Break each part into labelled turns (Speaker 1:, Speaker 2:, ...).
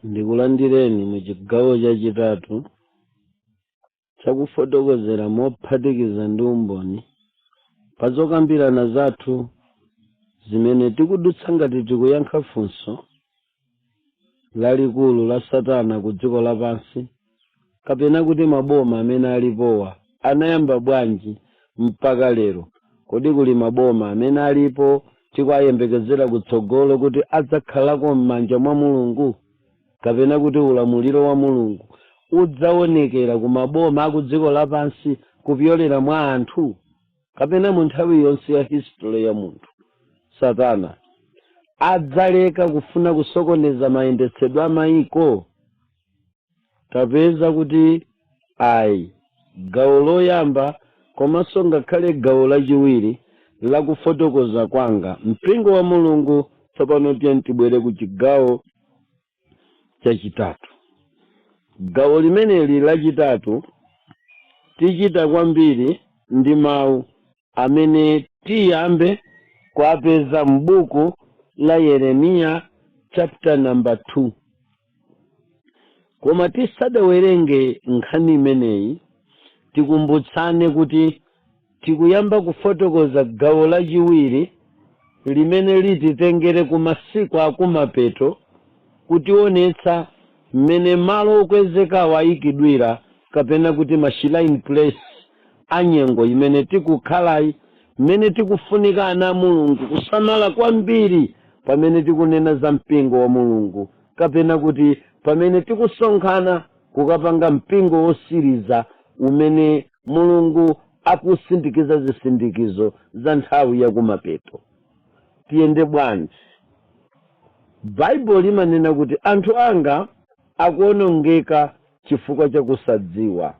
Speaker 1: Ndikulandireni mu chigawo chachitatu chakufotokozera mophatikiza ndi umboni pa zokambirana zathu zimene tikudutsa ngati tikuyankha funso lalikulu la Satana ku dziko lapansi, kapena kuti maboma amene alipowa anayamba bwanji mpaka lero? Kodi kuli maboma amene alipo tikuwayembekezera kutsogolo kuti adzakhalako m'manja mwa Mulungu, kapena kuti ulamuliro wa Mulungu udzaonekera ku maboma aku dziko lapansi kupyolera mwa anthu, kapena mu nthawi yonse ya history ya munthu Satana adzaleka kufuna kusokoneza mayendetsedwe a maiko? Tapeza kuti ayi. Gawo loyamba komanso ngakhale gawo lachiwiri la kufotokoza kwanga, mpingo wa Mulungu, tsopano tiyeni tibwere ku chigawo chachitatu. Gawo limeneli lachitatu tichita kwambiri ndi mawu amene tiyambe kuwapeza m'buku la Yeremiya chapter number 2. Koma tisadawerenge nkhani imeneyi, tikumbutsane kuti tikuyamba kufotokoza gawo lachiwiri limene lititengere ku masiku akumapeto, kutionetsa mmene malo okwezekawo ayikidwira, kapena kuti ma shrine place a nyengo imene tikukhalayi, mmene tikufunika ana a Mulungu kusamala kwambiri pamene tikunena za mpingo wa Mulungu, kapena kuti pamene tikusonkhana kukapanga mpingo wosiriza umene Mulungu akusindikiza zisindikizo za nthawi yakumapeto. Tiyende bwanji? Baibulo limanena kuti anthu anga akuonongeka chifukwa cha kusadziwa.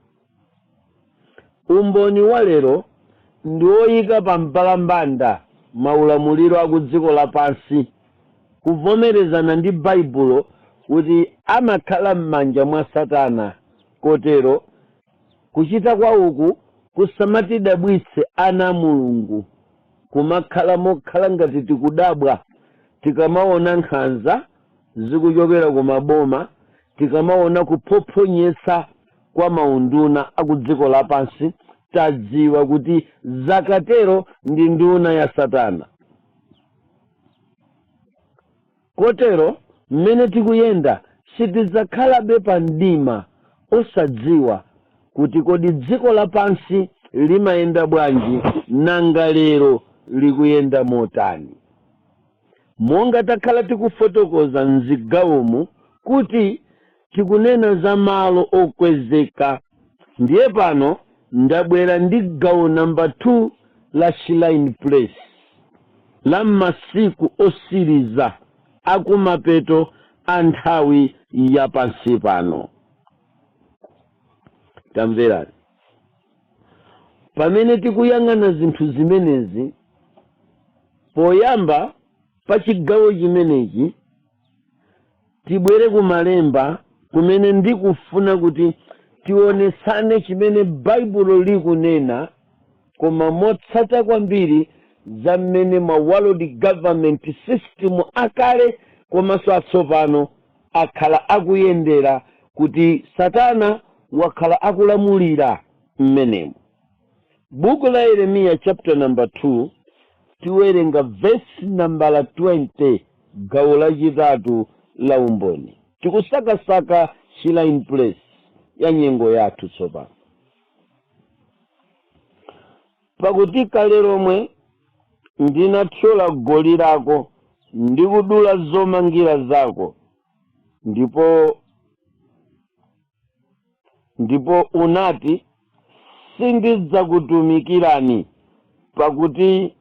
Speaker 1: Umboni wa lero ndi woyika pa mpalambanda maulamuliro a ku dziko lapansi kuvomerezana ndi Baibulo kuti amakhala m'manja mwa Satana. Kotero kuchita kwa uku kusamatidabwitse ana a Mulungu kumakhala mokhala ngati tikudabwa tikamaona nkhanza zikuchokera ku maboma, tikamaona kuphophonyetsa kwa maunduna a ku dziko lapansi, tadziwa kuti zakatero ndi nduna ya Satana. Kotero mmene tikuyenda sitidzakhalabe pa mdima osadziwa kuti kodi dziko lapansi limayenda bwanji, nanga lero likuyenda motani. Monga takhala tikufotokoza m'zigawomu kuti tikunena za malo okwezeka, ndiye pano ndabwera ndi gawo number 2 la Shrine Place la m'masiku osiriza akumapeto a nthawi ya pansi pano. Tamverani. Pamene tikuyang'ana zinthu zimenezi, poyamba pa chigawo chimenechi, tibwere ku Malemba kumene ndikufuna kuti tionetsane chimene Baibulo likunena, koma motsata kwambiri za mmene ma world government system akale komanso atsopano akhala akuyendera, kuti Satana wakhala akulamulira mmenemo. Buku la Yeremiya chapter number 2, tiwerenga vesi nambala 20, gawo lachitatu la umboni. Tikusakasaka shrine place ya nyengo yathu tsopano. Pakuti kale lomwe ndinathyola goli lako ndi kudula zomangira zako, ndipo unati, Sindidzakutumikirani, pakuti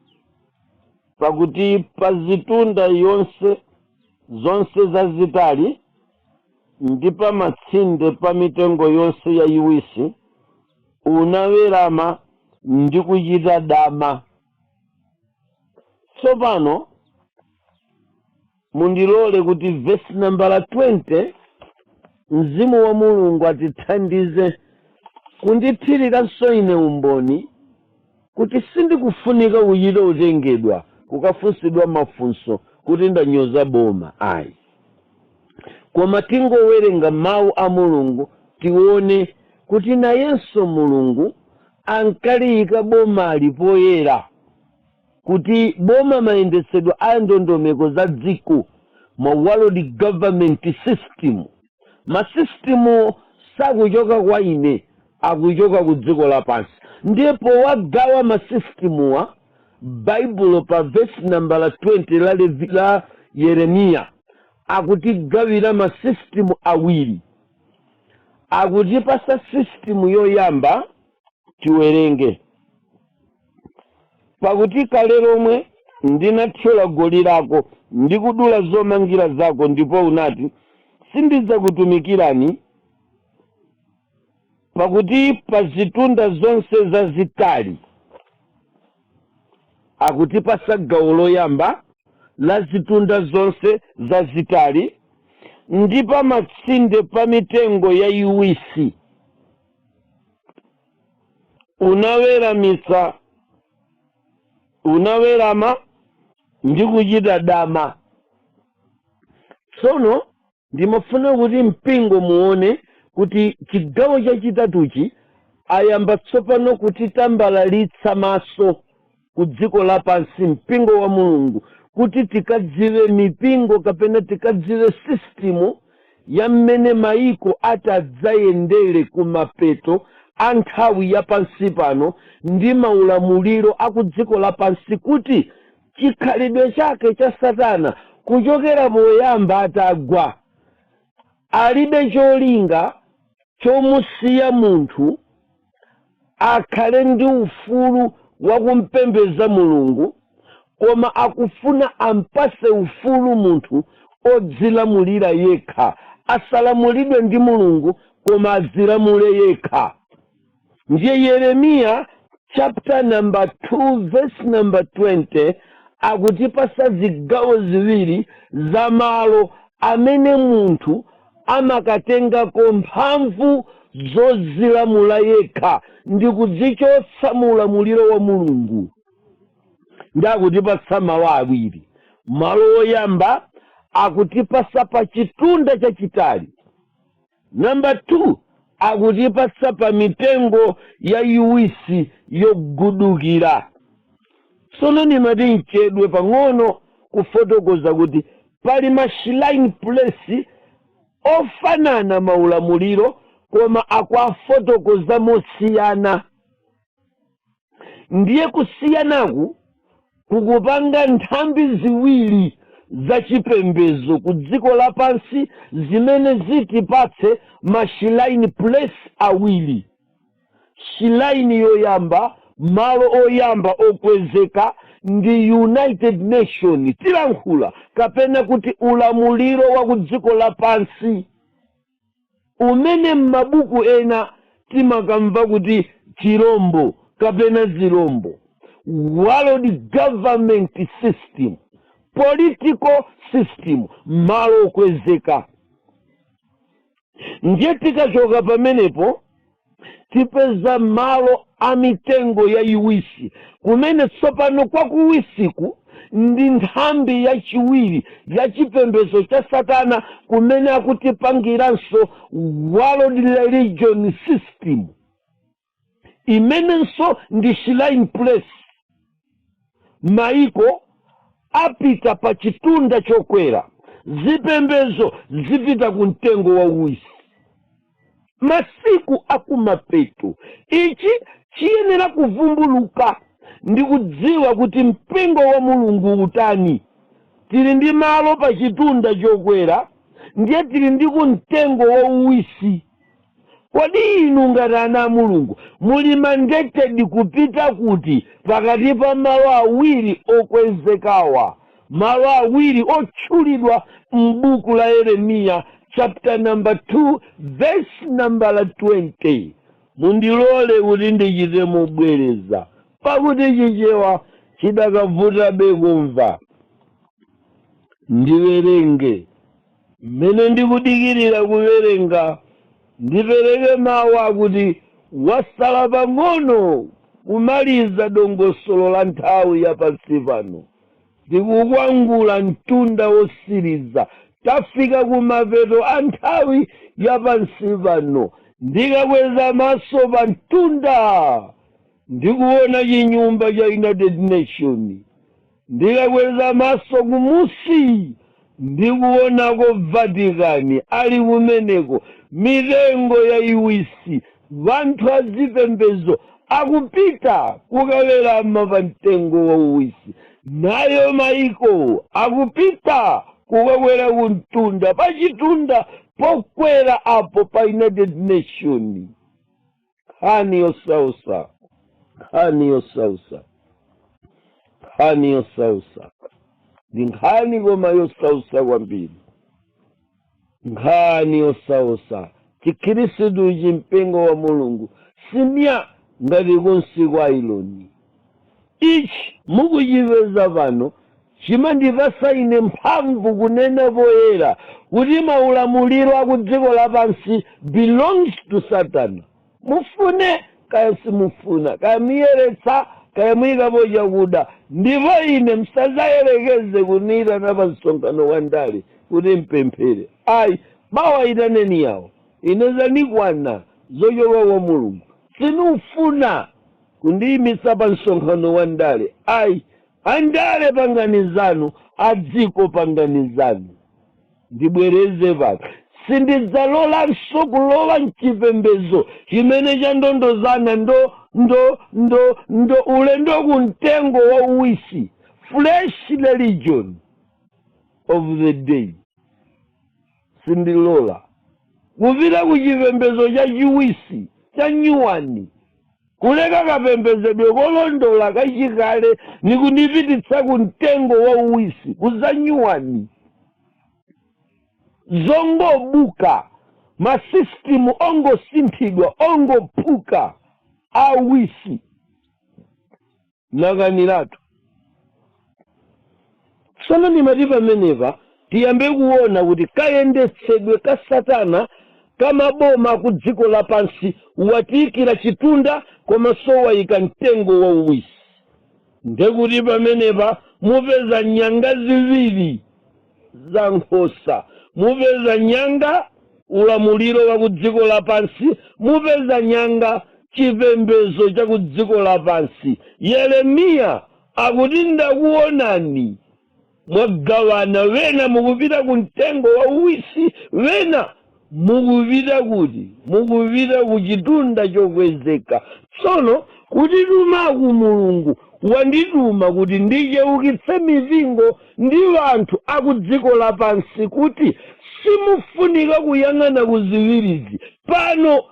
Speaker 1: pa zitunda zonse zazitali ndi pa matsinde pa mitengo yonse yayiwisi unawerama ndi kuchita dama. Tsopano mundilole kuti vesi nambala 20, Mzimu wa Mulungu atithandize kundithiriranso ine umboni kuti sindikufunika kuchita kutengedwa kukafunsidwa mafunso kuti ndanyoza boma, ayi. Koma tingowerenga mawu a Mulungu, tione kuti nayenso Mulungu ankaliyika bomali poyera, kuti boma, mayendetsedwe a ndondomeko za dziko, ma world government system, ma system sakuchoka kwa ine, akuchoka ku dziko lapansi. Ndipo wagawa ma systemwa, Baibulo pa vesi nambala 20 la Yeremiya akutigawira ma system awiri. Akutipasa system yoyamba, tiwerenge: "Pakuti kale lomwe ndinathyola goli lako ndi kudula zomangira zako, ndipo unati, 'Sindidzakutumikirani.' Pakuti pa zitunda zonse zazitali." Akutipasa gawo loyamba la zitunda zonse zazitali ndi pa matsinde pa mitengo yayiwisi unaweramitsa, unawerama ndi kuchita dama. Tsono ndimafuna kuti mpingo muone kuti chigawo chachitatuchi ayamba tsopano kutitambalalitsa maso ku dziko lapansi, mpingo wa Mulungu, kuti tikadziwe mipingo kapena tikadziwe system ya mmene maiko atadzayendere kumapeto a nthawi ya pansi pano ndi maulamuliro a ku dziko lapansi, kuti chikhalidwe chake cha Satana kuchokera poyamba atagwa alibe cholinga chomusiya munthu akhale ndi ufulu wakumpembeza Mulungu, koma akufuna ampase ufulu munthu odzilamulira yekha, asalamulidwe ndi Mulungu koma adzilamule yekha. Ndiye Yeremiya chapter number 2 verse number 20 akutipasa zigawo ziwiri za malo amene munthu amakatengako mphamvu zodzilamula yekha ndi kudzichotsa mu ulamuliro wa Mulungu. Ndi akutipatsa malo awiri. Malo oyamba akutipasa pa chitunda chachitali. Namba 2, akutipatsa pa mitengo ya iwisi yogudukira. Tsono ndimati mchedwe pang'ono kufotokoza kuti pali ma shrine place ofanana maulamuliro, koma akuafotokoza mosiyana. Ndiye kusiyanaku kukupanga nthambi ziwiri za chipembedzo ku dziko lapansi zimene zitipatse ma shrine place awiri. Shrine yoyamba, malo oyamba okwezeka, ndi United Nation tilankhula, kapena kuti ulamuliro wa ku dziko lapansi umene m'mabuku ena timakamva kuti chirombo kapena zirombo, world government system, political system, malo okwezeka. Ndiye tikachoka pamenepo tipeza malo a mitengo yayiwisi, kumene tsopano kwakuwisiku ndi nthambi yachiwiri ya chipembedzo cha Satana, kumene akutipangiranso world religion system imenenso ndi shrine place. Maiko apita pa chitunda chokwera, zipembedzo zipita ku mtengo wa uwisi. Masiku akumapeto ichi chiyenera kuvumbuluka ndi kudziwa kuti mpingo wa Mulungu utani. Tili ndi malo pa chitunda chokwera, ndiye tili ndi kumtengo wa uwisi. Kodi inu ngati ana a Mulungu muli mandated kupita kuti pakati pa malo awiri okwezekawa, malo awiri otchulidwa m'buku la Yeremiya chapter number 2 verse number 20? Mundilole kuti ndichite mobwereza, pakuti Chichewa chidakavutabe kumva. Ndiwerenge mmene ndikudikirira kuwerenga, ndipereke mawu akuti wasala pang'ono kumaliza dongosolo la nthawi ya pansi pano. Tikukwangula mtunda wosiriza. Tafika kumapeto a nthawi ya pansi pano. Ndikakweza maso pa mtunda, ndikuona chinyumba cha United Nation. Ndikakweza maso kumusi, ndikuonako Vatican ali kumeneko, mitengo ya iwisi. Vanthu azipembezo akupita kukawerama pa mtengo wa uwisi, nayo maiko akupita kukakwera kumtunda, pachitunda pokwera apo pa United Nation. Nkhani yosausa, nkhani yosausa, nkhani yosausa, ndi nkhani koma yosausa kwambiri, nkhani yosausa. Chikhirisitu, chimpingo wa Mulungu, simya ngati kunsi kwa iloni. Ichi mukuchipeza pano chimandipasa ine mphamvu kunena poyera kuti maulamuliro aku dziko lapansi belongs to Satan. Mufune kaya simufuna, kaya muyeretsa, kaya muyikapo chakuda, ndipo ine msazayerekeze kuniyitana pa msonkhano wa ndale kuti mpemphere, ayi. Bawayitaneni yawo, ine zanikwana zochoka kwa Mulungu. Sinufuna kundiyimisa pa msonkhano wa ndale, ayi. Andale pangani zanu, adziko pangani zanu. Ndibwereze pano, sindidzalolanso kulowa mchipembezo chimene chandondozana ndo ndo ndo ndo ulendo ku mtengo wa uwisi, fresh religion of the day. Sindilola kupita ku chipembezo cha chiwisi cha nyuwani, kuleka kapembezedwe kolondola kachikale nikundipititsa ku mtengo wa uwisi, kuzanyuwani zongobuka, masystem ongosinthidwa, ongophuka awisi, nakaniratu. Tsono ndimati pamenepa tiyambe kuona kuti kayendetsedwe ka Satana kamaboma ku dziko lapansi watiyikira chitunda, komanso wayika mtengo wa uwisi. Ndekuti pamenepa mupeza nyanga ziwiri za nkhosa, mupeza nyanga ulamuliro wa ku dziko lapansi, mupeza nyanga chipembedzo cha ku dziko lapansi. Yeremiya akuti, "Ndakuonani mwagawana, wena mukupita ku mtengo wa uwisi, wena mukupita kuti? Mukupita ku chitunda chokwezeka." Tsono kuti tumaku Mulungu wandituma kuti ndicheukitse mipingo ndi anthu aku dziko lapansi kuti simufunika kuyang'ana ku ziwirizi. Pano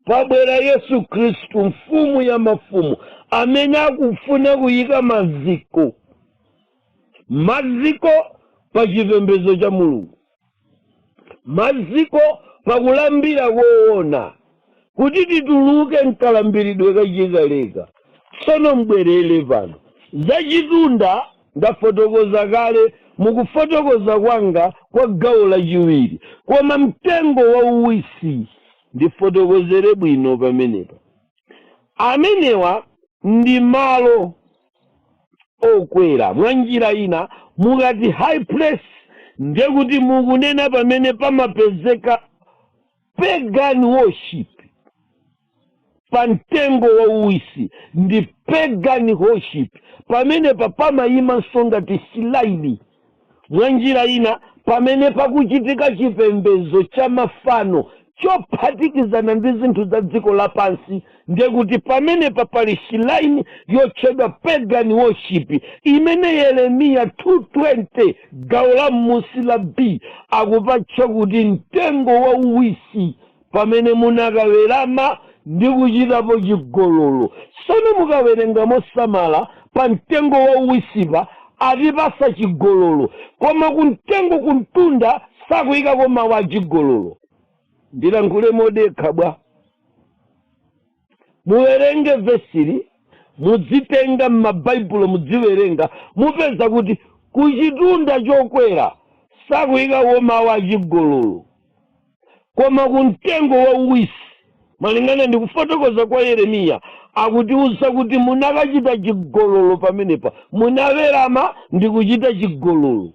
Speaker 1: pabwera Yesu Khristu, mfumu ya mafumu, amene akufuna kuyika maziko, maziko pa chipembedzo cha Mulungu, maziko pakulambira koona, kuti tituluke mkalambiridwe kachikaleka. Tsono mbwerere pano, zachitunda ndafotokoza kale mukufotokoza kwanga kwa gawo lachiwiri, koma mtengo wa uwisi ndifotokozere bwino pamenepa. Amenewa ndi malo okwera. Mwa njira ina, mukati high place, ndiye kuti mukunena pamene pamapezeka pagan worship. Pa mtengo wa uwisi ndi pagan worship. Pamenepa pamayimanso ngati shrine. Mwa njira ina, pamene pakuchitika chipembedzo cha mafano chophatikizana ndi zinthu za dziko lapansi, ndiye kuti pamenepa pali shrine yotchedwa pagan worship, imene Yeremiya 220 gawo la m'musi la B akupatcha kuti mtengo wa uwisi, pamene munakawerama ndi kuchitapo chigololo. Tsono mukawerenga mosamala, pa mtengo wa uwisipa atipasa chigololo, koma kumtengo kumtunda sakuyikako mawu a chigololo. Ndilankhule modekha bwa? Muwerenge vesili, mudzitenga m'mabaibulo, mudziwerenga, mupeza kuti kuchitunda chokwera sakuyikako mawu achigololo, koma kumtengo wa uwisi, malingana ndi kufotokoza kwa Yeremiya, akutiuza kuti munakachita chigololo pamenepa, munawerama ndi kuchita chigololo.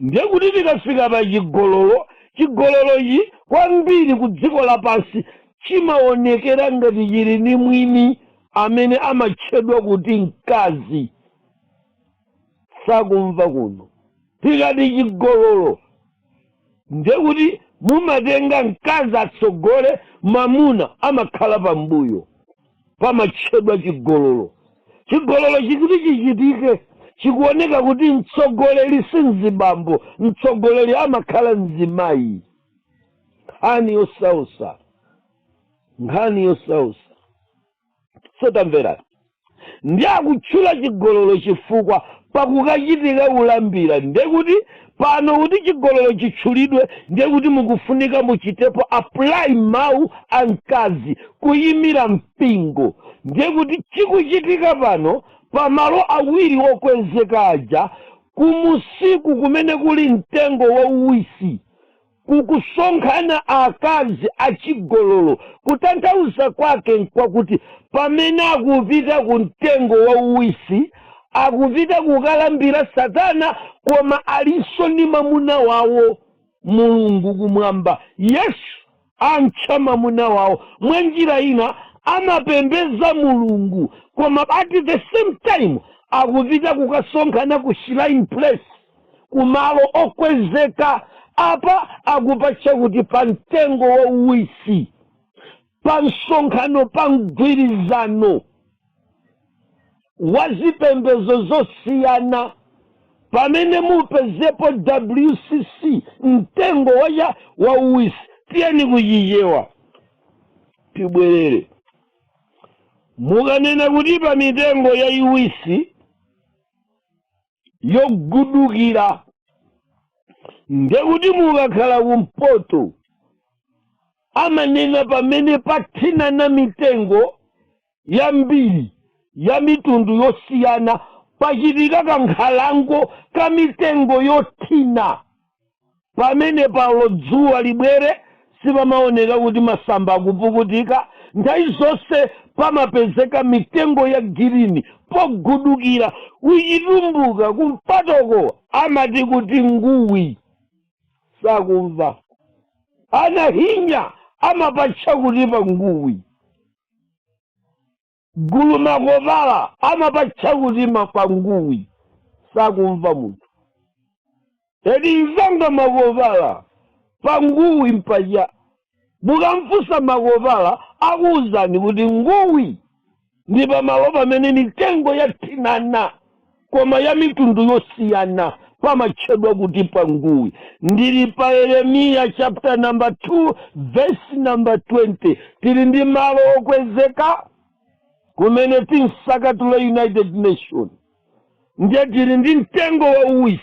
Speaker 1: Ndiye kuti tikafika pa chigololo, chigololochi kwambiri ku dziko lapansi chimaonekera ngati chili ndi mwini amene amatchedwa kuti mkazi. Sakumva kuno. Tikati chigololo, ndiye kuti mumatenga mkazi atsogole, mamuna amakhala pambuyo, pamatchedwa chigololo. Chigololo chikuti chichitike, chikuoneka kuti mtsogoleri si mzibambo, mtsogoleri amakhala mzimayi. Nkhani yosausa, nkhani yosausa. Sotamverani, ndi akutchula chigololo chifukwa pakukachitika kulambira. Ndiye kuti pano kuti chigololo chitchulidwe, ndiye kuti mukufunika muchitepo apply mawu a mkazi kuyimira mpingo. Ndiye kuti chikuchitika pano, pamalo awiri okwezeka aja, kumusiku kumene kuli mtengo wauwisi, kukusonkhana akazi achigololo. Kutanthauza kwake nkwakuti pamene akupita ku mtengo wauwisi, akupita kukalambira Satana, koma alinso ndi mamuna wawo Mulungu kumwamba. Yesu antcha mamuna wawo. Mwa njira ina amapembeza Mulungu, koma at the same time akupita kukasonkhana ku shrine place, kumalo okwezeka. Apa akupatcha kuti pa mtengo wauwisi, pa msonkhano, pa mgwirizano wa zipembedzo zosiyana, pamene mupezepo WCC, mtengo wacha wauwisi. Tiyeni kuchichewa tibwerere. Mukanena kuti pa mitengo ya iwisi yogudukira, ndekuti mukakhala kumpoto amanena pamene pathinana mitengo yambiri ya mitundu yosiyana, pachitika kankhalango ka mitengo yothina. Pamene palo dzuwa libwere sipamaoneka kuti masamba akupukutika. Nthawi zonse pamapezeka mitengo ya green pogudukira. Uchitumbuka kumpatoko amati kuti nguwi. Sakumva. Anahinya amapatcha kuti pa nguwi. Gulu makovala amapatcha kuti mapanguwi. Sakumva munthu. Edi mzanga makovala panguwi mpacha. Mukamfunsa makovala akuwuzani kuti nguwi ndi pamalo pamene mitengo yathinana koma ya mitundu yosiyana, pamatchedwa kuti panguwi. Ndili pa Yeremiya chapter number 2 verse number 20. Tili ndi malo okwezeka kumene tinsakatula United Nation. Ndiye tili ndi mtengo wa uwisi,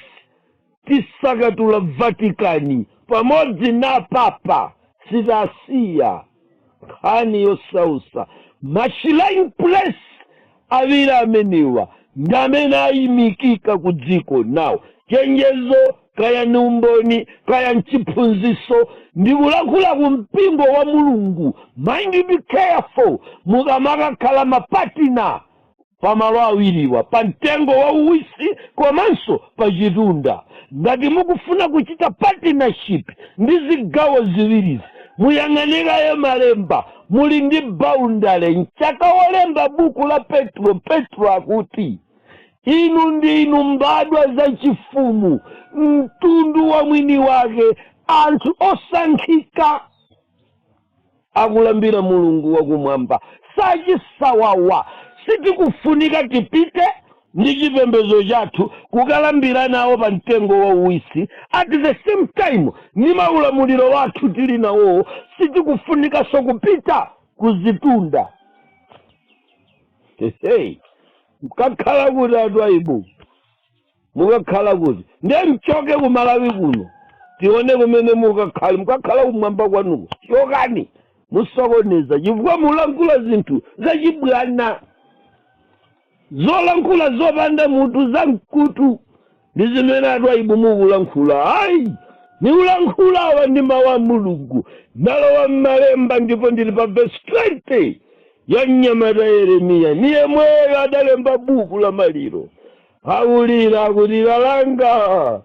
Speaker 1: tisakatula Vatikani pamodzi na papa, sitasiya. Nkhani yosausa. Ma shrine place awiri amenewa ndi amene ayimikika ku dziko nawo. Chenjezo, kaya ni umboni, kaya mchiphunziso, ndikulankhula ku mpingo wa Mulungu. Mind, be careful mukamakakhala ma partner pamalo awiriwa, pa mtengo wa uwisi komanso pa chitunda. Ngati mukufuna kuchita partnership ndi zigawo ziwirizi, muyang'anirayo malemba. Muli ndi boundary. Mchaka wolemba buku la Petro, Petro akuti inu ndinu mbadwa zachifumu, mtundu wa mwini wake, anthu osankhika akulambira Mulungu wakumwamba. Sachisawawa. Sitikufunika tipite ndi chipembedzo chathu kukalambira nawo pa mtengo wa uwisi. At the same time ndi maulamuliro wathu tili nawowo, sitikufunikanso kupita kuzitunda. Hey, mukakhala kuti atwaibu, mukakhala kuti? Ndiye mchoke kumalawi kuno, tione kumene mukakhale. Mukakhala kumwamba kwanuko. Chokani, musokoneza, chifukwa mulankhula zinthu zachibwana, zolankhula zopanda mutu, za mkutu, ndi zimene atwaibu mukulankhula. Ayi, nikulankhulawa ndi mawu a Mulungu. Ndalowa mmalemba ndipo ndili pa verse 20 ya mnyamata Yeremiya. Ni yemweyo adalemba buku la maliro, akulira akuti, "Lalanga."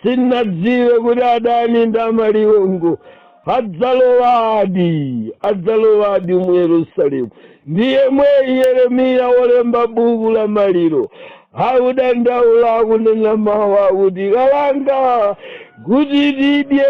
Speaker 1: Sinadziwe kuti adani ndi amaliwongo adzalowadi, adzalowadi mu Yerusalemu. Ndiye mwe Yeremiya wolemba buku la maliro akudandaula, akunena mawu akuti, "Kalanga, kuti tidye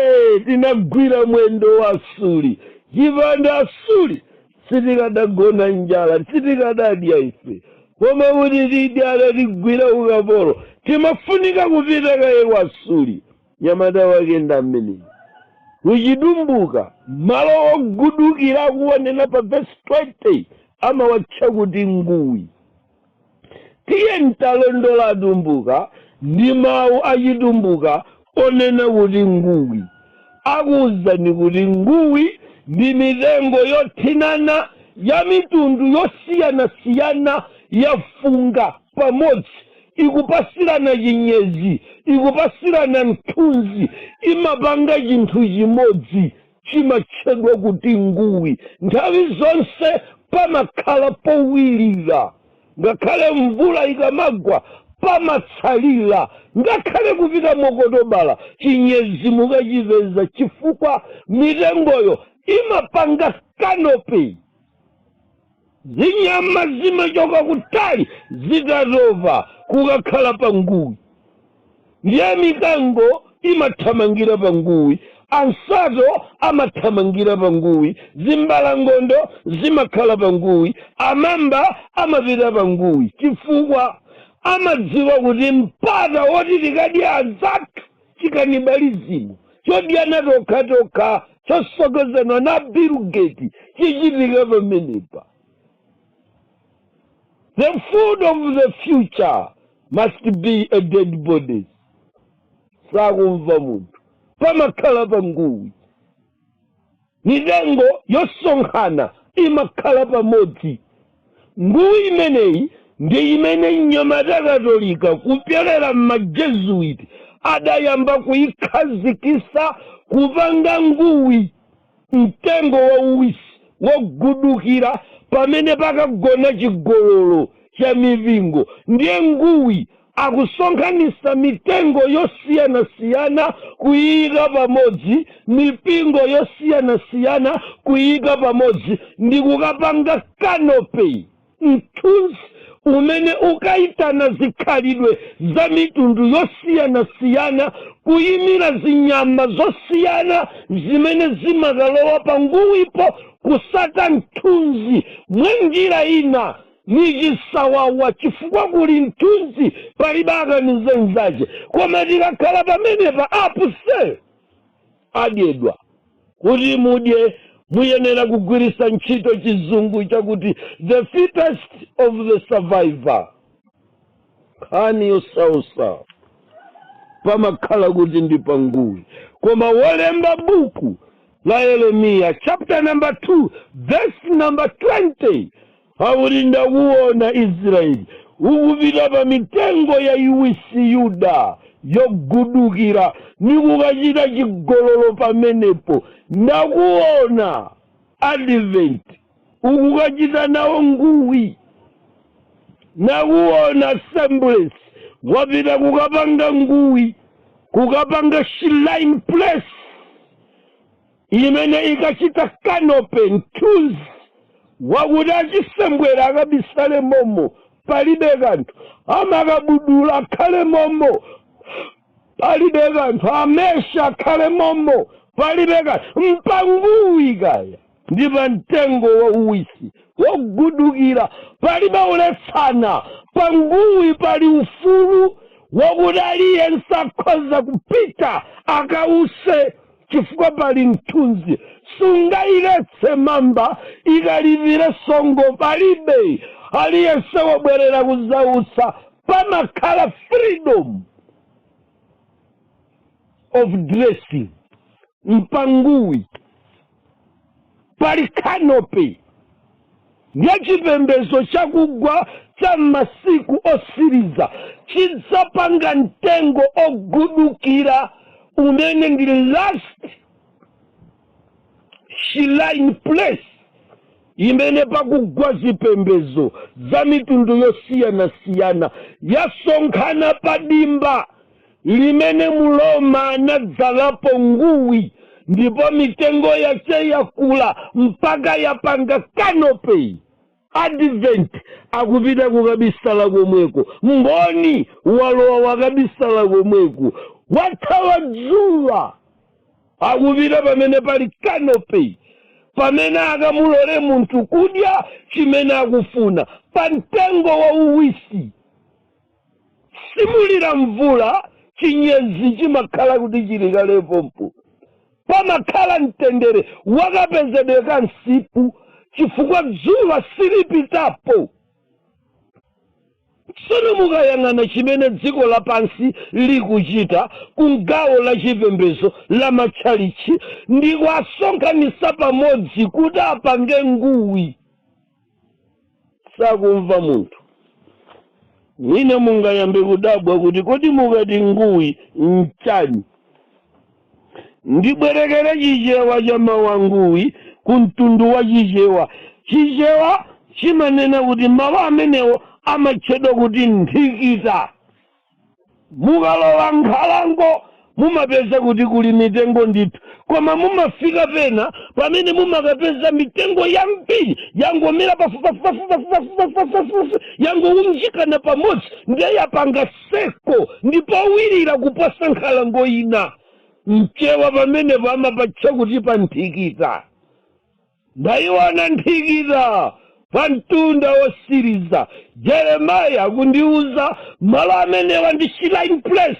Speaker 1: tinagwira mwendo wa Asuri. Chipanda Asuri sitikadagona njala, sitikadadya ife. Koma kuti tidye adatigwira ukapolo, timafunika kupita kaye kwa Asuri." Nyamata wake ndi ameneyi. Kuchitumbuka, malo ogudukira akuonena pa vesi 20 amawatcha kuti nguwi. Tiye ntalondola atumbuka ndi mawu achitumbuka onena kuti nguwi. Akuwuzani kuti nguwi ndi mitengo yothinana ya mitundu yosiyanasiyana, yafunga pamodzi, ikupasirana chinyezi, ikupasirana mthunzi, imapanga chinthu chimodzi chimatchedwa kuti nguwi. Nthawi zonse pamakhala powirira, ngakhale mvula ikamagwa pamatsalira, ngakhale kupita mokotobala chinyezi mukachipeza, chifukwa mitengoyo imapanga canopy. Zinyama zimachoka kutali zitatopa kukakhala pa nguwi. Ndiye mikango imathamangira pa nguwi, ansato amathamangira pa nguwi, zimbalangondo zimakhala pa nguwi, amamba amapita pa nguwi, chifukwa amadziwa kuti mpata woti tikadya anzathu, chicannibalism chodyana tokhatokha chosokozedwa na Bill Gates, chichitika pamenepa. The food of the future must be a dead bodies. Sakumva munthu. Pamakhala pa nguwi, mitengo yosonkhana imakhala pamodzi. Nguwi imeneyi ndi imene mnyamata Katolika kupyolera m'maJesuit adayamba kuyikhazikisa, kupanga nguwi, mtengo wauwisi wogudukira pamene pakagona chigololo cha mipingo. Ndiye nguwi akusonkhanisa mitengo yosiyanasiyana kuyika pamodzi, mipingo yosiyanasiyana kuyika pamodzi, ndi kukapanga canopy, mthunzi umene ukayitana zikhalidwe za mitundu yosiyanasiyana, kuyimira zinyama zosiyana zimene zimakalowa pa nguwipo kusata mthunzi. Mwa njira ina ni chisawawa, chifukwa kuli mthunzi, palibe akanize mzace. Koma tikakhala pamenepa apuse adyedwa. Kuti mudye muyenera kugwirisa ntchito chizungu chakuti "the fittest of the survivor". Nkhani yosausa, pamakhala kuti ndi panguwi. Koma wolemba buku la Yeremiya chapter number 2 verse number 20 akuti, "Ndakuona Israeli ukupita pa mitengo ya iwisi, Yuda yogudukira, nikukachita chigololo pamenepo. Ndakuona Advent ukukachita nawo nguwi. Ndakuona Assemblies wapita kukapanga nguwi, kukapanga shrine place imene ikachita canopy, mthunzi wakuti achisembwera akabisale momo, palibe kanthu. Amakabudula akhale momo, palibe kanthu. Amesha akhale momo, palibe kanthu. Mpanguwi kaya ndi pa mtengo wa uwisi wogudukira, palibe uletsana. Panguwi pali ufulu wakuti aliyense akhoza kupita akause, chifukwa pali mthunzi. Sungayiletse mamba ikalipire songo, palibe. Aliyense wabwerera kuzautsa, pamakhala freedom of dressing. Mpanguwi pali canopy ndiye chipembedzo chakugwa cha masiku osiriza chidzapanga mtengo ogudukira umene ndi last shrine place imene pakugwa zipembedzo za mitundu yosiyanasiyana yasonkhana padimba. Limene Muloma anadzalapo nguwi, ndipo mitengo yace yakula mpaka yapanga canopy. Advent akupita kukabisala komweko. Mboni walowa, wakabisala komweko, wathawa dzuwa, akupita pamene pali canopy, pamene akamulole munthu kudya chimene akufuna pa mtengo wa uwisi. Simulira mvula, chinyezi chimakhala kuti chili kalepompo, pamakhala mtendere wakapezedwe ka msipu, chifukwa dzuwa silipitapo. Tsono mukayang'ana chimene dziko lapansi likuchita ku gawo la chipembedzo la matchalichi, ndi kuasonkhanitsa pamodzi kuti apange nguwi. Sakumva munthu. Mwina mungayambe kudabwa kuti, kodi mukati nguwi nchani? Ndibwerekere Chichewa cha mawu a nguwi ku mtundu wa Chichewa. Chichewa chimanena kuti mawu amenewo amatchedwa kuti nthikita. Mukalowa nkhalango, mumapeza kuti kuli mitengo ndithu, koma mumafika pena pamene mumakapeza mitengo yambiri yangomera pafupipafupipafupipafupipafupi, yangounjikana pamodzi, ndiye yapanga circle, ndipo wirira kuposa nkhalango ina. Mchewa pamenepo amapatcha kuti pa nthikita. Ndayiona nthikita pa mtunda wosiriza. Jeremiah akundiuza malo amenewa ndi shrine place,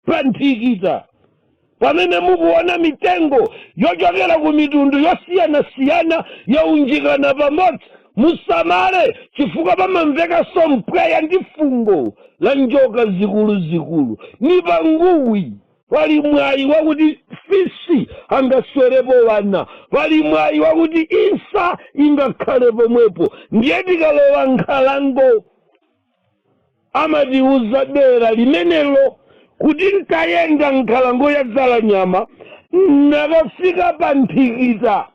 Speaker 1: pa nthikita, pamene mukuona mitengo yochokera ku mitundu yosiyanasiyana yaunjikana pamodzi. Musamale, chifukwa pamamvekanso mpweya ndi fungo la njoka zikuluzikulu. Ni panguwi pali mwayi wakuti fisi angaswerepo wana, pali mwayi wakuti insa ingakhale pomwepo. Ndiye tikalowa nkhalango, amatiuza dera limenelo kuti nkayenda nkhalango ya Dzalanyama, nakafika pa nthikita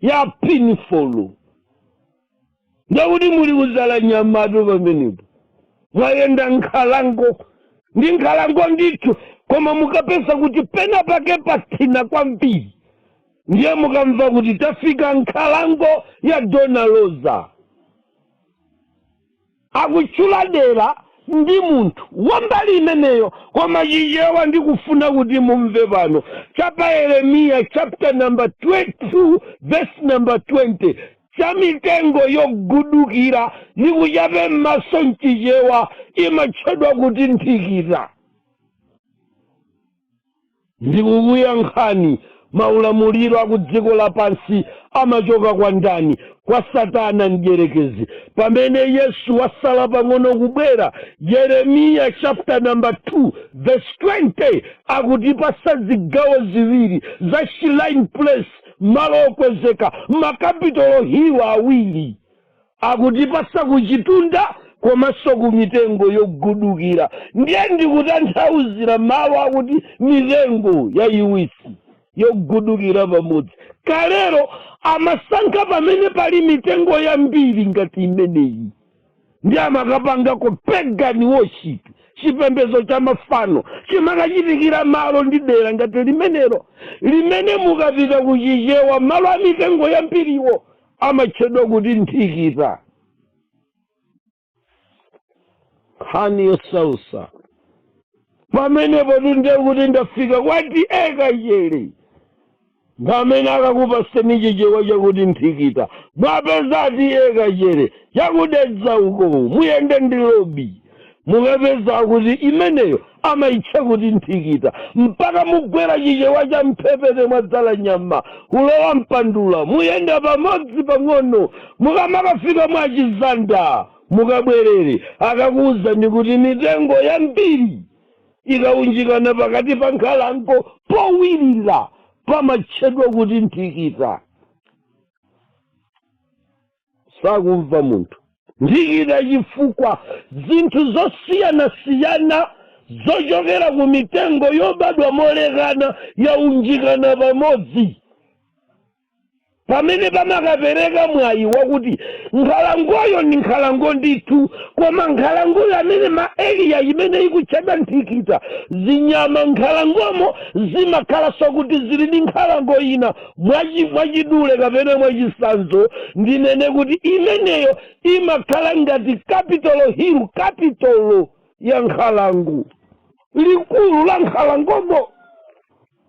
Speaker 1: ya Pinfolo, ndakuti muli kuDzalanyamatu. Pamenepo mwayenda nkhalango, ndi nkhalango ndithu, koma mukapeza kuti pena pake pathina kwambiri, ndiye mukamva kuti tafika nkhalango ya Dona Rosa. Akutchula dera ndi munthu wambali imeneyo. Koma Chichewa ndikufuna kuti mumve pano chapa Yeremiya chapter number 22 verse number 20, cha mitengo yogudukira ndikuchape m'maso, mchichewa imatchedwa kuti nthikita. Ndikukuyankhani, maulamuliro aku dziko lapansi amachoka kwa ndani? Kwa Satana mdierekezi. Pamene Yesu wasala pang'ono kubwera, Yeremiya chapter number 2 verse 20 akutipasa zigawo ziwiri za shrine place, malo okwezeka, ma Capitol Hill awiri. Akutipasa kuchitunda komanso ku mitengo yogudukira. Ndiye ndikutanthauzira mawu akuti mitengo yayiwisi yogudukira pamodzi. Kalero amasankha pamene pali mitengo yambiri ngati imeneyi, ndi amakapangako pagan worship, chipembedzo cha mafano chimakachitikira malo ndi dera ngati limenelo, limene mukapita kuchichewa malo a mitengo yambiriwo amatchedwa kuti nthikita. Nkhani yosausa pamenepo tunde kuti ndafika kwati ekachere ngamene akakupaseni Chichewa chakuti nthikita. Mwapezati ekachere chakudedza uko, muyende ndi lobi, mukapeza kuti imeneyo amayitcha kuti nthikita, mpaka mugwera Chichewa cha mphepete mwadzala nyama, kulowa Mpandula, muyenda pamodzi pang'ono, mukamakafika mwachizanda, mukabwerere, akakuwuzani kuti mitengo yambiri ikaunjikana pakati pa nkhalango powirira pamatchedwa kuti nthikita. Sakumva munthu. Nthikita chifukwa zinthu zosiyanasiyana zochokera ku mitengo yobadwa molekana yaunjikana pamodzi. Pamene pamakapereka mwayi wakuti nkhalangoyo ndi nkhalango ndithu, koma nkhalangoyo amene ma area imene ikutchedwa nthikita, zinyama nkhalangomo zimakhalanso kuti zili ndi nkhalango ina. Mwachidule kapena mwachisanzo ndinene kuti imeneyo imakhala ngati Capitol Hill, capital ya nkhalango. Likulu la nkhalangomo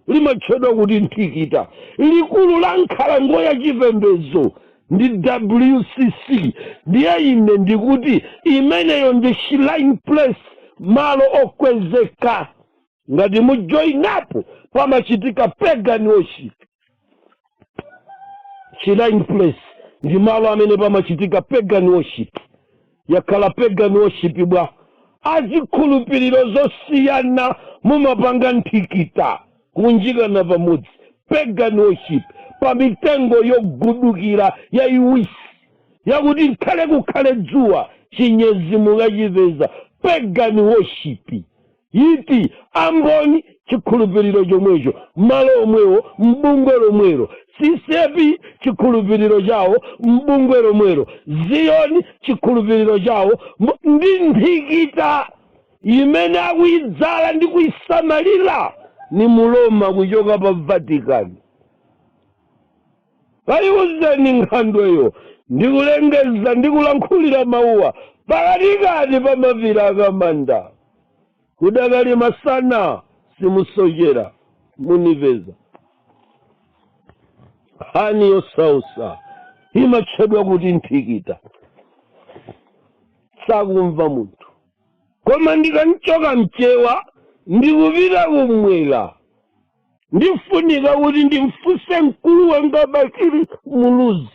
Speaker 1: limatchedwa kuti nthikita. Likulu la nkhalango ya chipembedzo ndi WCC. Ndiye ine ndikuti imeneyo ndi shrine place, malo okwezeka. Ngati mujoinapo, pamachitika pagan worship. Shrine place ndi malo amene pamachitika pagan worship. Yakhala pagan worship bwa azikhulupiriro zosiyana, mumapanga nthikita, kunjikana pamodzi, pagan worship pa mitengo yogudukira yaiwisi, yakuti nkhale kukhale dzuwa, chinyezi mukachipeza. Pagan worship iti amboni chikhulupiriro chomwecho, malo omwewo, mbungwe lomwelo. CCAP chikhulupiriro chawo, mbungwe lomwelo. Ziyoni chikhulupiriro chawo, ndi nthikita imene akuyidzala ndi kuyisamalira ni Muloma kuchoka pa Vatican. Kayiuzeni nkhandweyo, ndikulengeza, ndikulankhulira mawuwa pakatikati pa mapiri akamanda. Kudakali masana, simusochera, munipeza. Nkhani yosausa imatchedwa kuti nthikita, sakumva munthu. Koma ndikanchoka mchewa ndikupita kumwera, ndifunika kuti ndimfunse mkulu wanga Bakili Muluzi,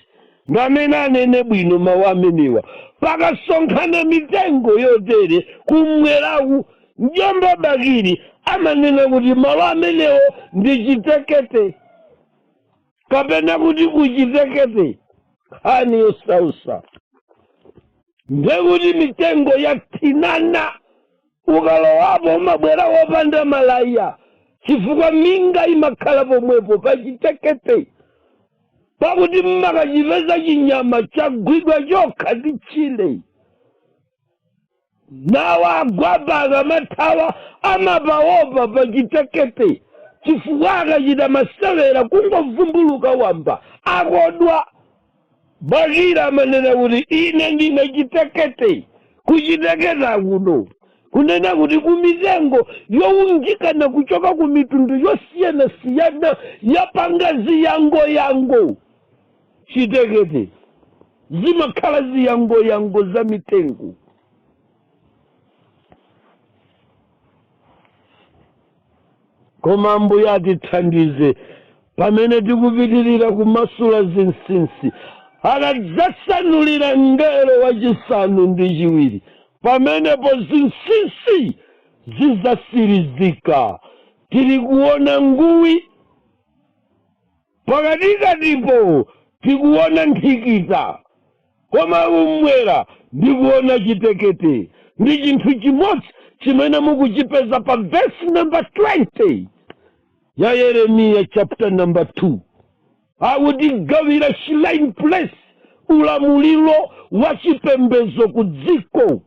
Speaker 1: ngamene anene bwino mawu amenewa. Pakasonkhana mitengo yotere kumweraku, mjomba Bakili amanena kuti malo amenewo ndi chitekete, kapena kuti kuchitekete. Nkhani yosausa ndekuti mitengo yathinana, ukalowapo umabwera wopanda malaya, chifukwa minga imakhala pomwepo pachitekete, pakuti mmakachipeza chinyama chagwidwa chokha ndi chile. Nawo agwapa akamathawa amapaopa pachitekete, chifukwa akachita masewera kungovumbuluka wamba akodwa. Bakili amanena kuti ine ndine chitekete, kuchiteketa kuno kunena kuti kumitengo yowunjikana kuchoka ku mitundu yosiyanasiyana, yapanga ziyangoyango. Chitekete zimakhala ziyangoyango za mitengo. Koma Ambuye atithandize pamene tikupitirira kumasula zinsinsi. Akadzasanulira mngelo wachisanu ndi chiwiri, pamenepo zinsinsi zidzasirizika. Tili kuona nguwi pakatikatipo, tikuona nthikita, koma kumwera ndikuona chitekete. Ndi chinthu chimodzi chimene mukuchipeza pa verse number 20 ya Yeremiya chapter number 2, akuti gawira shrine place, ulamuliro wa chipembedzo ku dziko,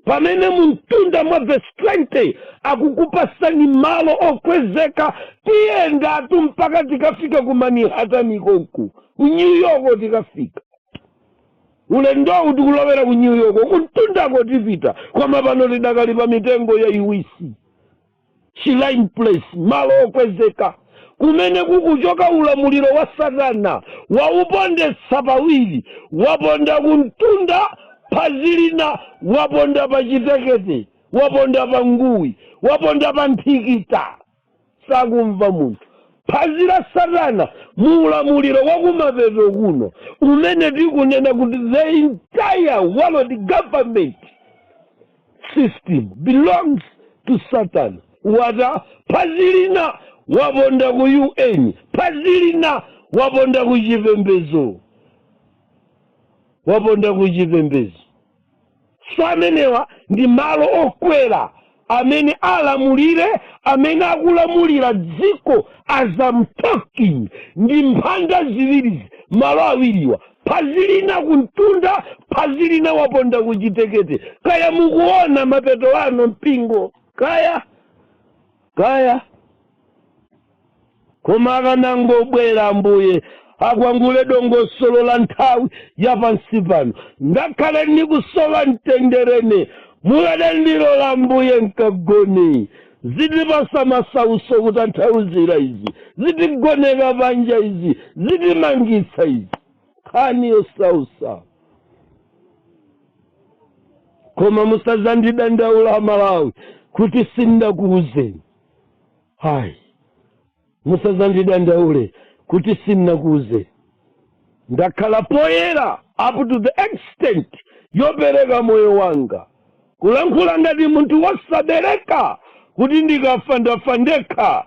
Speaker 1: pamene mumtunda mwa verse 20 akukupasani malo okwezeka. Tiyendatu mpaka tikafika ku Manhattan konku, ku New York tikafika. Ulendowu tikulowera ku New York, kumtundako tipita, koma pano tidakali pa mitengo ya iwisi. Shrine place, malo okwezeka kumene kukuchoka ulamuliro wa Satana, waupondetsa pawiri: waponda kumtunda phazi lina, waponda pa chitekete, waponda pa nguwi, waponda pa nthikita, sakumva munthu. Phazi la Satana mu ulamuliro wakumapeto kuno, umene tikunena kuti the entire world government system belongs to Satan, wata phazi lina waponda ku UN, phazi lina waponda ku chipembedzo, waponda ku chipembedzo. So amenewa ndi malo okwera. Amene alamulire, amene akulamulira dziko as I'm talking, ndi mphanda ziwirizi, malo awiriwa, phazi lina kuntunda, phazi lina waponda kuchitekete. Kaya mukuona mapeto ano, mpingo, kaya kaya. Koma akanangobwera Ambuye akwangule dongosolo la nthawi yapansi pano, ngakhale ndikusowa mtenderene, mukadandilola Ambuye nkagone. Zitipasa masauso kutanthauzira izi, zitigoneka panja izi, zitimangitsa izi, nkhani yosausa. Koma musazandidandaula Malawi kuti sindakuuzeni. Hayi, musazandidandaule kuti sindinakuuzeni. Ndakhala poyera up to the extent yopereka moyo wanga, kulankhula ngati munthu wosabereka, kuti ndikafa ndafa ndekha,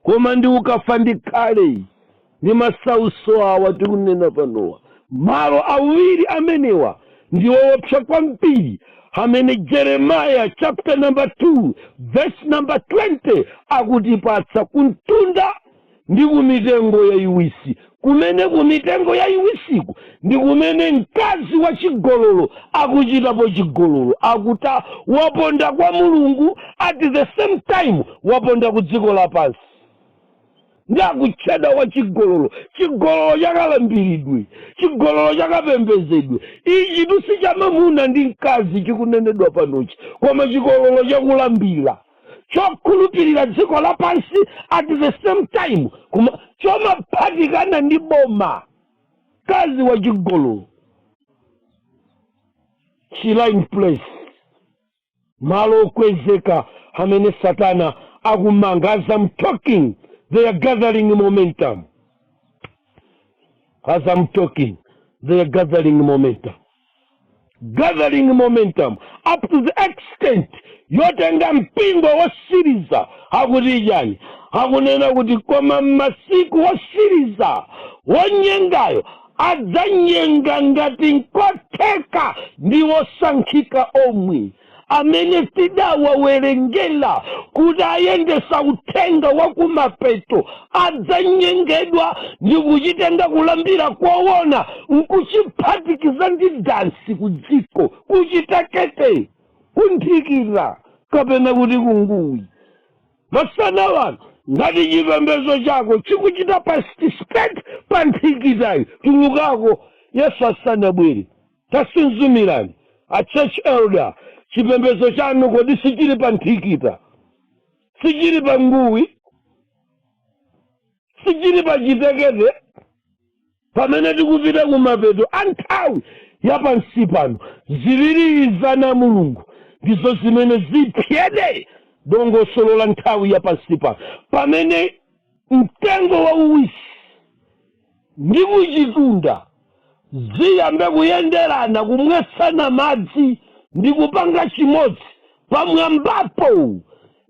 Speaker 1: koma ndi ukafa ndikhale ndi masauso awa tikunena panowa. Malo awiri amenewa ndi woopsa kwambiri, amene Jeremiah chapter number 2 verse number 20 akutipatsa kuntunda ndi kumitengo yayiwisi. Kumene kumitengo yayiwisiku ndi kumene mkazi wa chigololo akuchitapo chigololo, akuta waponda kwa Mulungu, at the same time waponda ku dziko lapansi, ndi akutchedwa wa chigololo. Chigololo chakalambiridwe, chigololo chakapembedzedwe. Ichi tusi chamamuna ndi mkazi chikunenedwa panochi, koma chigololo chakulambira, chokhulupirira dziko lapansi, at the same time kuma chomaphatikana ndi boma. Mkazi wa chigololo, shrine place, malo okwezeka amene Satana akumanga. As I'm talking, they are gathering momentum. As I'm talking, they are gathering momentum, gathering momentum up to the extent yotenga mpingo wosiriza. Akuti chani? Akunena kuti koma mmasiku wosiriza wonyengayo adzanyenga ngati nkotheka ndi wosankhika omwe, amene tidawawerengera kuti ayendesa uthenga wa kumapeto, adzanyengedwa ndi kuchitenga kulambira koona nkuchiphatikiza ndi dansi ku dziko, kuchitekete, kunthikira kapena kuti kunguwi. Masana wano, ngati chipembedzo chako chikuchita participate pa nthikitayo, tulukako Yesu asanabwere. Tasinzumirani, a church elder, chipembedzo chanu kodi sichili pa nthikita, sichili pa nguwi, sichili pa chitekete? Pamene tikupita kumapeto a nthawi yapansi pano, ziwiri na Mulungu ndizo zimene zipyede dongosolo la nthawi yapansi pano, pamene mtengo wa uwisi ndi kuchitunda ziyambe kuyenderana, kumwetsana madzi ndi kupanga chimodzi pamwambapo,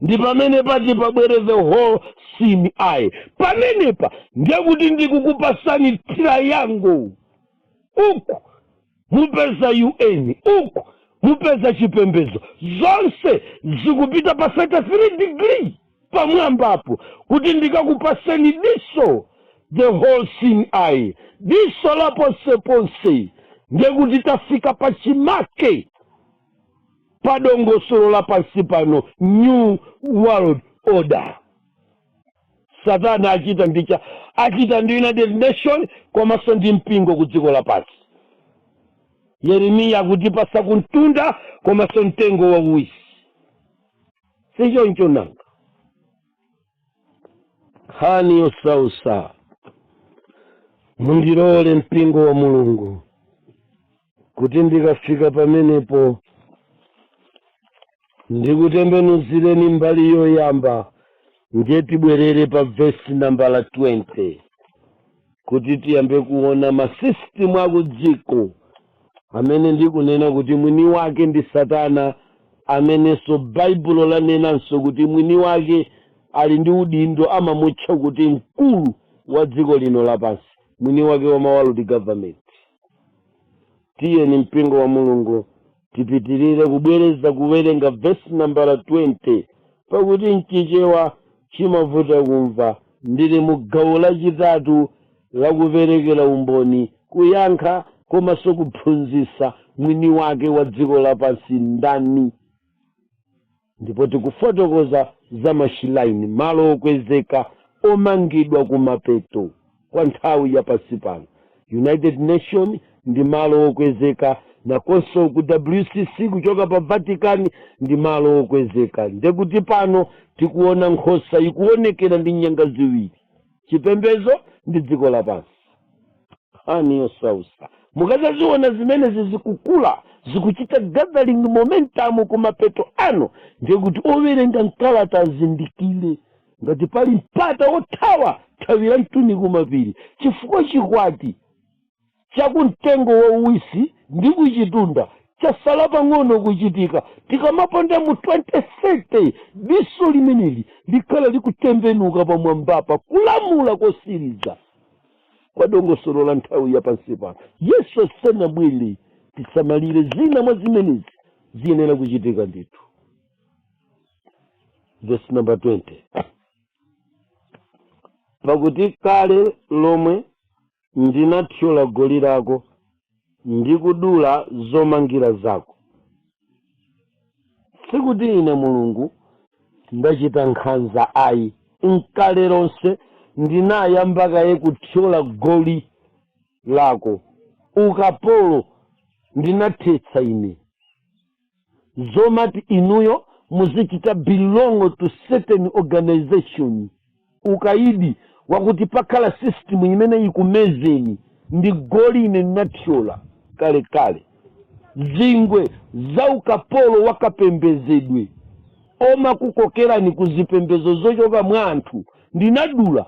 Speaker 1: ndi pamene pati pabwere the all seeing eye. Pamenepa ndiye kuti ndikukupasani triangle. Uku mupeza UN, uku mupeza chipembedzo, zonse zikupita pa 33 degree pamwambapo, kuti ndikakupaseni diso, the all seeing eye, diso la ponseponse. Ndiye kuti tafika pachimake pa dongosolo la pansi pano, new world order. Satana achita ndicha achita ndi United Nation komanso ndi mpingo ku dziko lapansi. Yeremiya akutipasa kuntunda komanso mtengo wauwisi, sichoncho nanga? Nkhani yosausa. Mundilole, mpingo wa Mulungu, kuti ndikafika pamenepo ndikutembenuzireni mbali yoyamba. Ndiye tibwerere pa vesi nambala 20 kuti tiyambe kuona ma system akudziko amene ndikunena kuti mwini wake ndi Satana, amenenso Baibulo lanenanso kuti mwini wake ali ndi udindo, amamutcha kuti mkulu wa dziko lino lapansi, mwini wake wa ma world government. Tiyeni, mpingo wa Mulungu. Tipitirire kubwereza kuwerenga vesi nambala 20, pakuti mchichewa chimavuta kumva. Ndili mu gawo lachitatu lakuperekera umboni, kuyankha komanso kuphunzitsa mwini wake wa dziko lapansi ndani, ndipo tikufotokoza za ma shrine, malo okwezeka omangidwa kumapeto kwa nthawi ya pansi pano. United Nation ndi malo okwezeka, nakonso ku WCC kuchoka pa Vatican ndi malo okwezeka. Ndekuti pano tikuona nkhosa ikuonekera ndi nyanga ziwiri, chipembedzo ndi dziko lapansi. Nkhani yosausa, mukazaziona zimenezi zikukula, zikuchita gathering momentum kumapeto ano, ndekuti owerenga mkalata azindikire ngati pali mpata wothawa, thawira mtuni kumapiri, chifukwa chikwati chakumtengo wauwisi ndi kuchitunda chasala pang'ono kuchitika. Tikamaponda mu 2030, diso limeneli likhala likutembenuka pamwambapa, kulamula kosiriza kwa dongosolo la nthawi ya pansi pano. Yesu asanabwere, tisamalire zina mwa zimenezi ziyenera kuchitika ndithu. Verse number 20: "Pakuti kale lomwe ndinathyola goli lako ndi kudula zomangira zako." Sikuti ine Mulungu ndachita nkhanza, ayi. Nkale lonse ndinayamba kaye kuthyola goli lako. Ukapolo ndinathetsa ine. Zomati inuyo muzichita belong to certain organization, ukaidi wakuti pakhala system imene ikumezeni, ndi goli ine ndinathyola kalekale. Zingwe za ukapolo wakapembezedwe omakukokerani ku zipembezo zochoka mwa anthu, ndinadula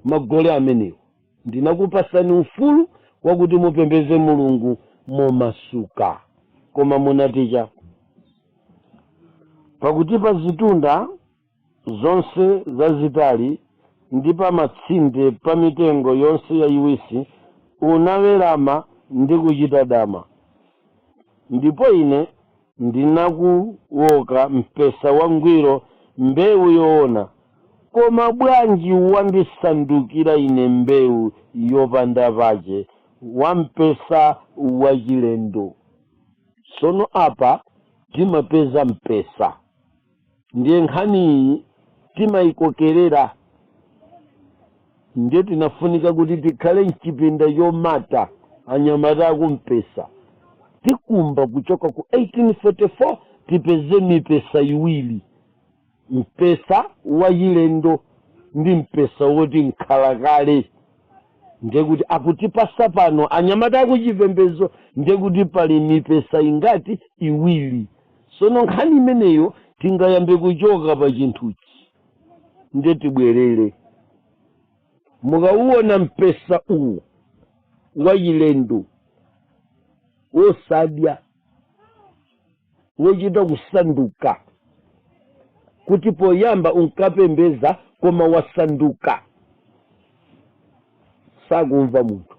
Speaker 1: magoli amenewo. Ndinakupasani ufulu wakuti mupembeze Mulungu momasuka, koma munaticha. "Pakuti pa zitunda zonse zazitali ndi pa matsinde pa mitengo yonse yayiwisi unawerama ndi kuchita dama, ndipo ine ndinakuwoka mpesa wangwiro, mbewu yoona. Koma bwanji wandisandukira ine mbewu yopanda pache, wampesa wachilendo?" Sono apa timapeza mpesa, ndiye nkhaniyi timayikokerera. Ndiye tinafunika kuti tikhale mchipinda chomata anyamata akumpesa. Tikumba kuchoka ku 1844, tipeze mipesa iwiri, mpesa wachilendo ndi mpesa woti nkhalakale. Ndiye kuti akutipasa pano anyamata akuchipembezo, ndiye kuti pali mipesa ingati? Iwiri. Sono nkhani imeneyo tingayambe kuchoka pa chinthuchi. Ndiye tibwerere, mukauona mpesa uwu wachilendo, wosadya, wochita kusanduka, kuti poyamba unkapembeza koma wasanduka, sakumva munthu.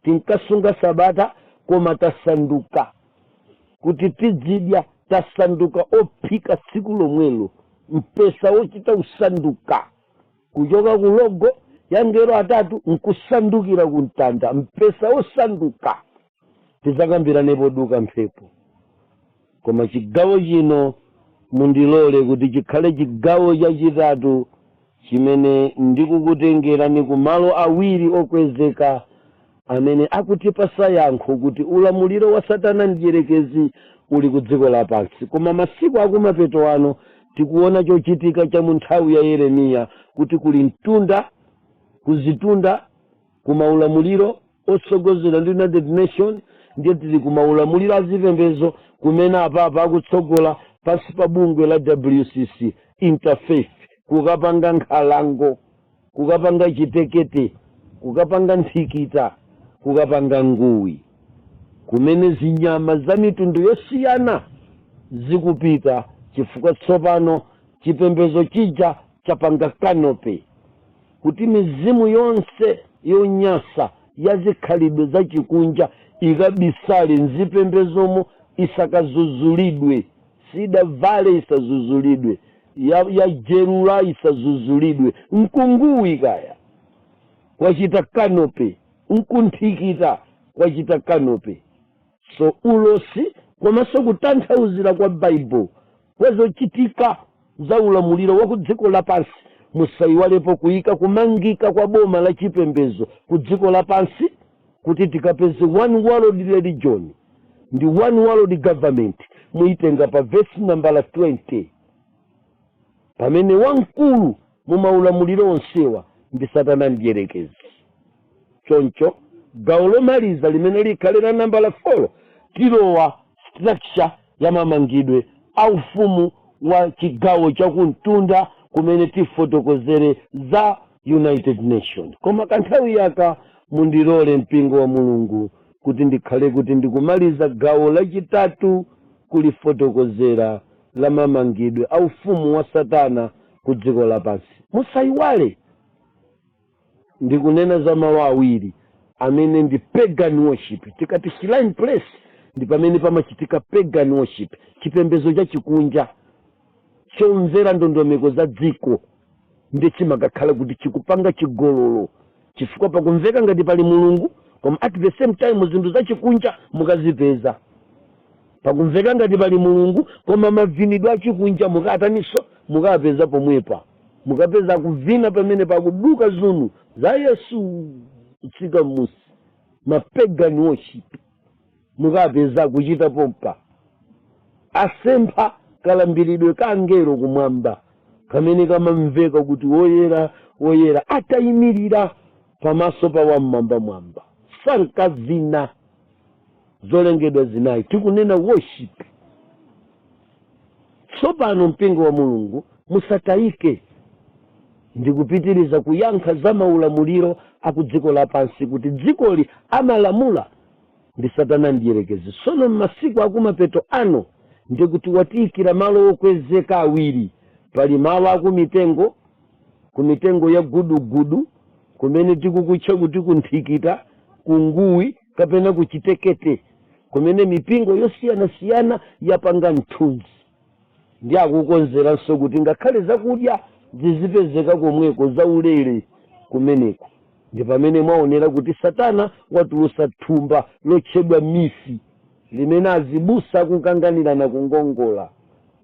Speaker 1: Tinkasunga sabata koma tasanduka kuti tidzidya, tasanduka ophika tsiku lomwelo. Mpesa wochita kusanduka kuchoka ku logo ya ngelo atatu nkusandukira ku mtanda, mpesa wosanduka, tidzakambiranepo duka mphepo. Koma chigawo chino mundilole kuti chikhale chigawo chachitatu chimene ndikukutengerani ku malo awiri okwezeka amene akutipasa yankho kuti ulamuliro wa Satana mdierekezi uli ku dziko lapansi. Koma masiku akumapeto ano tikuona chochitika cha mu nthawi ya Yeremiya, kuti kuli mtunda kuzitunda kumaulamuliro otsogozera ndi United Nation. Ndiye tili kumaulamuliro azipembezo kumene apapa akutsogola pansi pa bungwe la WCC Interfaith, kukapanga nkhalango, kukapanga chitekete, kukapanga nthikita, kukapanga nguwi, kumene zinyama za mitundu yosiyana zikupita, chifukwa tsopano chipembezo chija chapanga canopy kuti mizimu yonse yonyasa ya zikhalidwe zachikunja ikabisale mzipembezomo. Isakazuzulidwe, sidavale, isazuzulidwe, ya jerula isazuzulidwe, mkunguwi kaya kwachita kanope, mkunthikita kwachita kanope. So ulosi komanso kutanthauzira kwa Baibulo kwazochitika za ulamuliro wa ku dziko lapansi, musayiwalepo kuyika kumangika kwa boma la chipembezo ku dziko lapansi kuti tikapeze one world religion ndi one world government. Muyitenga pa vesi nambala 20, pamene wamkulu mumaulamuliro onsewa ndi Satana Mdierekezi. Choncho gawo lomaliza limene likhale la nambala 4, tilowa structure ya mamangidwe aufumu wa chigawo chakumtunda, kumene tifotokozere za United Nation. Koma kanthawi yaka mundilole, mpingo wa Mulungu, kuti ndikhale kuti ndikumaliza gawo lachitatu kulifotokozera la mamangidwe aufumu wa Satana ku dziko lapansi. Musayiwale ndikunena za malo awiri amene ndi pagan worship. Tikati shrine place, ndi pamene pamachitika pagan worship, chipembedzo chachikunja chomvera ndondomeko za dziko, ndi chimakakhala kuti chikupanga chigololo, chifukwa pakumveka ngati pali Mulungu, koma at the same time zinthu zachikunja mukazipeza. Pakumveka ngati pali Mulungu, koma mavinidwe achikunja mukataniso? Mukapeza pomwepa. Mukapeza kuvina pamene pakuduka zunu za Yesu kutsika m'musi, ma pagan worship mukapeza kuchita pompa, asempha kalambiridwe ka angelo kumwamba kamene kamamveka kuti woyera, woyera, atayimirira pamaso pa Wam'mwambamwamba, sankavina zolengedwa zinayi. Tikunena worship. Tsopano, mpingo wa Mulungu, musatayike, ndikupitiriza kuyankha za maulamuliro aku dziko lapansi, kuti dzikoli amalamula ndi Satana Mdierekezi. Tsono m'masiku akumapeto ano ndikuti watiyikira malo okwezeka awiri. Pali malo akumitengo, kumitengo ya gudugudu, kumene tikukutcha kuti kunthikita, kunguwi kapena kuchitekete, kumene mipingo yosiyanasiyana yapanga mthunzi, ndi akukonzeranso kuti ngakhale zakudya zizipezeka komweko zaulere. Kumeneko ndi pamene mwaonera kuti Satana watulusa thumba lotchedwa MIF, limene azibusa akukanganirana kungongola.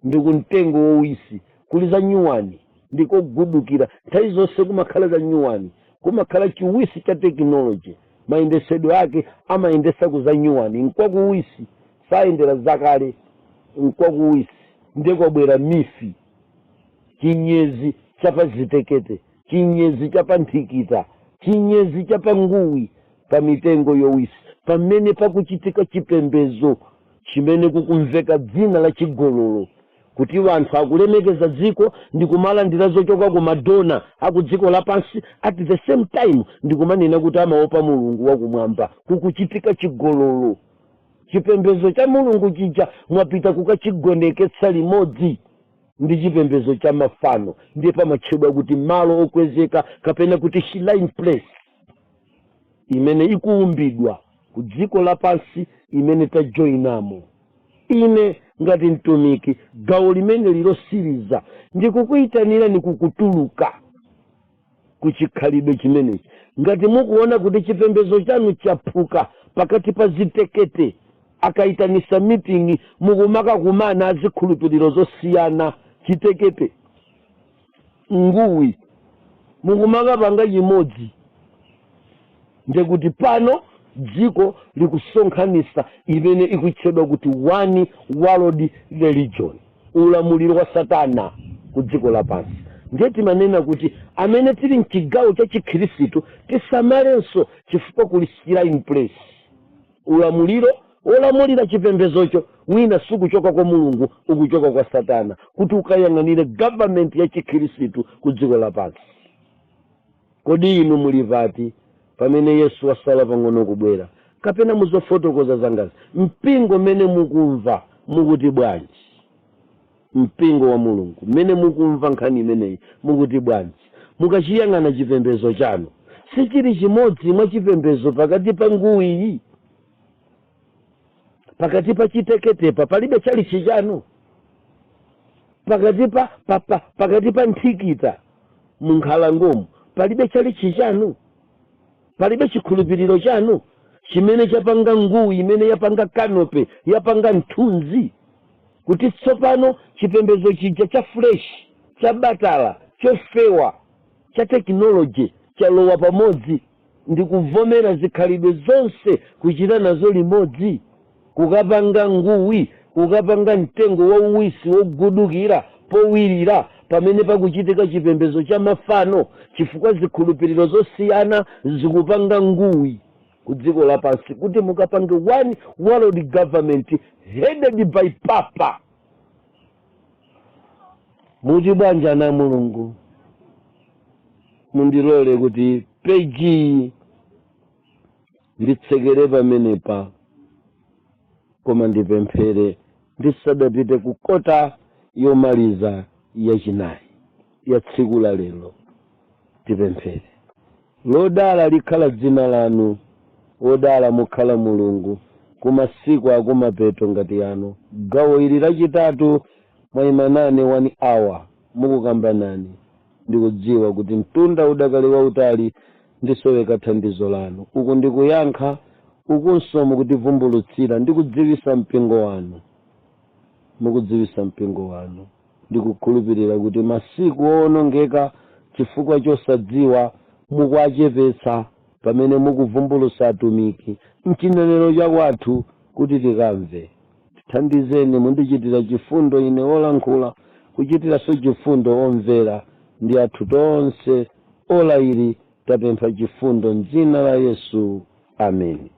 Speaker 1: Ndi kumtengo wowisi, kuli za nyuwani, ndikogudukira nthawi zonse, kumakhala za nyuwani, kumakhala chiwisi cha technology. Mayendesedwe ake amayendesa ku za nyuwani, nkwakuwisi, sayendera zakale, nkwakuwisi. Ndiye kwabwera MIF, chinyezi chapazitekete, chinyezi chapanthikita, chinyezi chapanguwi, pa mitengo yowisi, pamene pakuchitika chipembezo chimene kukumveka dzina la chigololo, kuti anthu akulemekeza dziko ndi kumalandira zochoka ku ma donor aku dziko lapansi, at the same time ndikumanena kuti amaopa Mulungu wakumwamba. Kukuchitika chigololo. Chipembezo cha Mulungu chija mwapita kukachigoneketsa limodzi ndi chipembezo cha mafano. Ndiye pamatchedwa kuti malo okwezeka kapena kuti shrine place, imene ikuumbidwa ku dziko lapansi, imene tajoyinamo. Ine ngati mtumiki, gawo limene lilosiriza ndikukuyitanirani kukutuluka kuchikhalidwe chimenechi. Ngati mukuona kuti chipembedzo chanu chaphuka pakati pa zitekete, akayitanisa meeting mukumakakumana azikhulupiriro zosiyana, chitekete, nguwi, mukumakapanga chimodzi, ndekuti pano dziko likusonkhanisa imene ikutchedwa kuti one world religion, ulamuliro wa Satana ku dziko lapansi. Ndiye timanena kuti amene tili mchigawo cha Chikhirisitu tisamalenso, chifukwa kuli shrine place. Ulamuliro olamulira chipembezocho mwina sikuchoka kwa Mulungu, ukuchoka kwa Satana, kuti ukayang'anire government ya Chikhirisitu ku dziko lapansi. Kodi inu muli pati pamene Yesu wasala pang'ono kubwera? Kapena muzofotokoza zangazi, mpingo mmene mukumva mukuti bwanji? Mpingo wa Mulungu, mmene mukumva nkhani imeneyi mukuti bwanji? Mukachiyang'ana chipembezo chanu, sichili chimodzi mwa chipembezo pakati pa nguwiyi? Pakati pa chiteketepa palibe chalichi chanu? Pakati pa nthikita munkhalangomu palibe chalichi chanu? Palibe chikhulupiriro chanu chimene chapanga nguwi, imene yapanga canopy, yapanga mthunzi, kuti tsopano chipembedzo chija cha fresh, cha batala, chofewa, cha technology chalowa pamodzi ndi kuvomera zikhalidwe zonse kuchita nazo limodzi, kukapanga nguwi, kukapanga mtengo wauwisi wogudukira powirira pamene pakuchitika chipembedzo cha mafano, chifukwa zikhulupiriro zosiyana zikupanga nguwi ku dziko lapansi kuti mukapange one world government headed by papa? Muti bwanji, ana Mulungu? Mundilole kuti peji nditsekere pamenepa, koma ndipemphere ndisadapite ku kota yomaliza yachinayi ya tsiku la lero. Tipemphere. Lodala likhala dzina lanu, wodala mukhala Mulungu ku masiku akumapeto ngati ano. Gawo ili lachitatu mwayimanane 1 hour mukukambanani. Ndikudziwa kuti mtunda udakali wautali, ndisoweka thandizo lanu. Uku ndikuyankha, ukunso mukutivumbulutsira ndi kudziwisa mpingo wanu, mukudziwisa mpingo wanu. Ndikukhulupirira kuti masiku owonongeka chifukwa chosadziwa mukuachepetsa pamene mukuvumbulutsa atumiki mchinenero chakwathu kuti tikamve. Tithandizeni, mundichitira chifundo ine wolankhula, kuchitiranso chifundo omvera ndi athu tonse. Ola ili tapempha chifundo mdzina la Yesu, ameni.